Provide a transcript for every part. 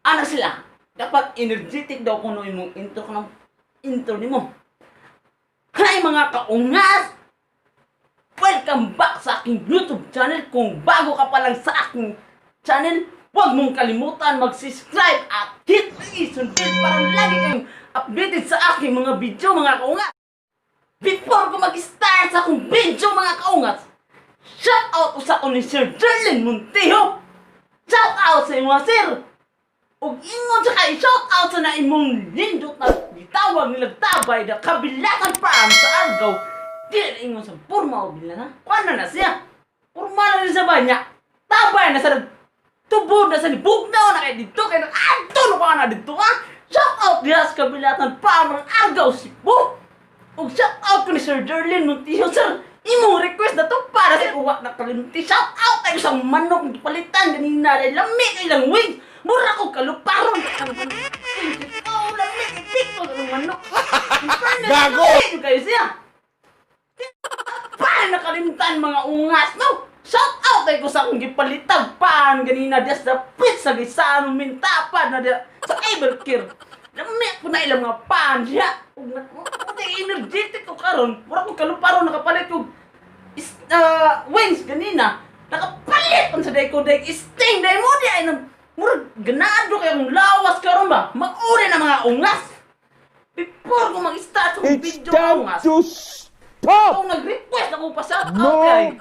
Ana sila, dapat energetic daw kuno imong intro kanang intro nimo. Hi, mga kaungas! Welcome back sa aking YouTube channel. Kung bago ka pa lang sa aking channel, huwag mong kalimutan mag-subscribe at hit the notification bell para lagi kayong updated sa aking mga video, mga kaungas. Before ko mag-start sa akong video, mga kaungas, shout out usa ko ni Sir Jerlyn Montejo. Shout out sa imo, sir! Ug ingon sa kay shout out sa na imong nindot na gitawag nilang tabay da Kabilatan Farm sa Argao. Di na ingon sa porma o bila na. Kuan na na siya. Porma na sa banya. Tabay na sa tubod na sa bugnaw na kay dito kay adto no ka na dito ah. Shout out diha sa Kabilatan Farm ng Argao, Cebu. Ug shout out ko ni Sir Jerlyn Montijo, sir. Imong request na to para sa uwa na kalimti. Shout out tayo sa manok palitan ganina dahil lami kay ilang wings. Mura ko kaluparon. Oh, lami kay piko ng manok. Gago! Gago! Kayo siya. Paano nakalimtan, mga ungas, no? Shout out tayo ko sa akong gipalitag pan ganina diya sa pit sa gisaan mintapan na diya sa Evercare. Lami ko na ilang mga pan siya. Ug na energetic ko karon. Mura ko kaluparon nakapalit og is, wings ganina. Nakapalit on sa day ko day sting day mo di ay nang murag ganado kay akong lawas karon ba. Mag-uri na, mga ungas. Before ko mag-start sa akong It's video, time ungas. to stop! Kung nag-request ako pa shout out No. kay.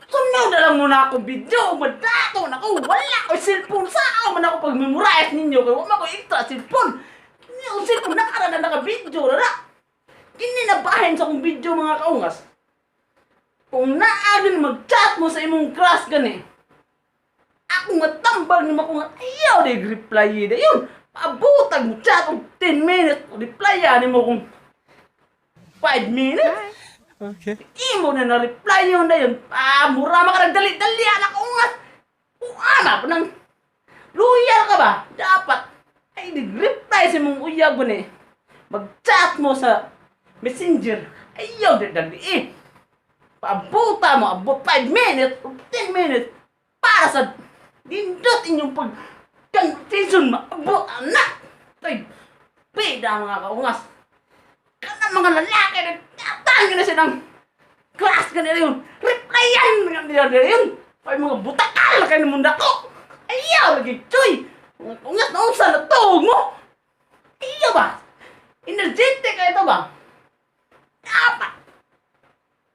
Sunod na lang muna akong video, madato na ko, wala ko cellphone, saan man ako pag-memorize ninyo, kay wala ko extra cellphone. Kini ang cellphone, nakara na naka-video na na. Kini na bahin sa akong video, mga kaungas. Kung naagin mag-chat mo sa imong crush gani, ako nga tambal ni mo nga ayaw di reply di yun. Paabutag mo chat og 10 minutes, reply ani mo kung 5 minutes. Okay. Imo na na-reply yun na yun. Ah, mura maka nagdali-dali, anak ungas. Ana pa nang loyal ka ba? Dapat ay nag-reply sa imong uyab ni. Mag-chat mo sa Messenger. Ayaw di dali eh. Paabuta mo, abot 5 minutes o 10 minutes para sa nindot inyong pag season maabot anak. Tay, pida, mga kaungas. Kana mga lalaki na tatangin na siya ng class kanila yun. Replyan nila nila yun. Ay mga butakal na kayo ng munda ko. Ayaw lagi, choy. Mga kaungas na unsa na tuog mo. Ayaw ba? Energetic kayo ito ba? Dapat.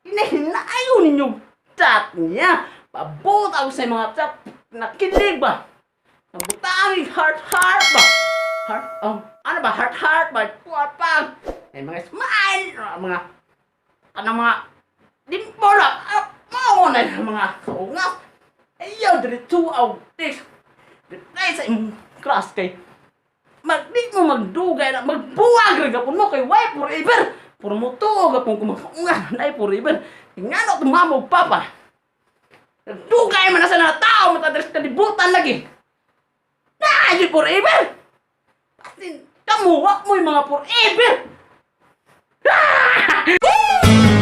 Hinahinayon ninyo chat niya. Pabot ako sa mga chat. Nakilig ba? Nabutangig heart heart ba? Heart, oh, ano ba? Heart heart ba? Kuha pa. May mga smile, mga, ano mga, dimple lang. Ah, mao na yung mga kaungas. Ayaw, diretso aw, text. Reply sa imong crush kay mag di mo magdugay na magbuwag ra gapon mo kay why forever. Puro mo tuo gapon ko makaungas na forever. Ngano to mama ug papa? Nagdugay man na sa na tao matadres kalibutan lagi. Na di forever. Asin kamu wa mo yung mga forever. Ah!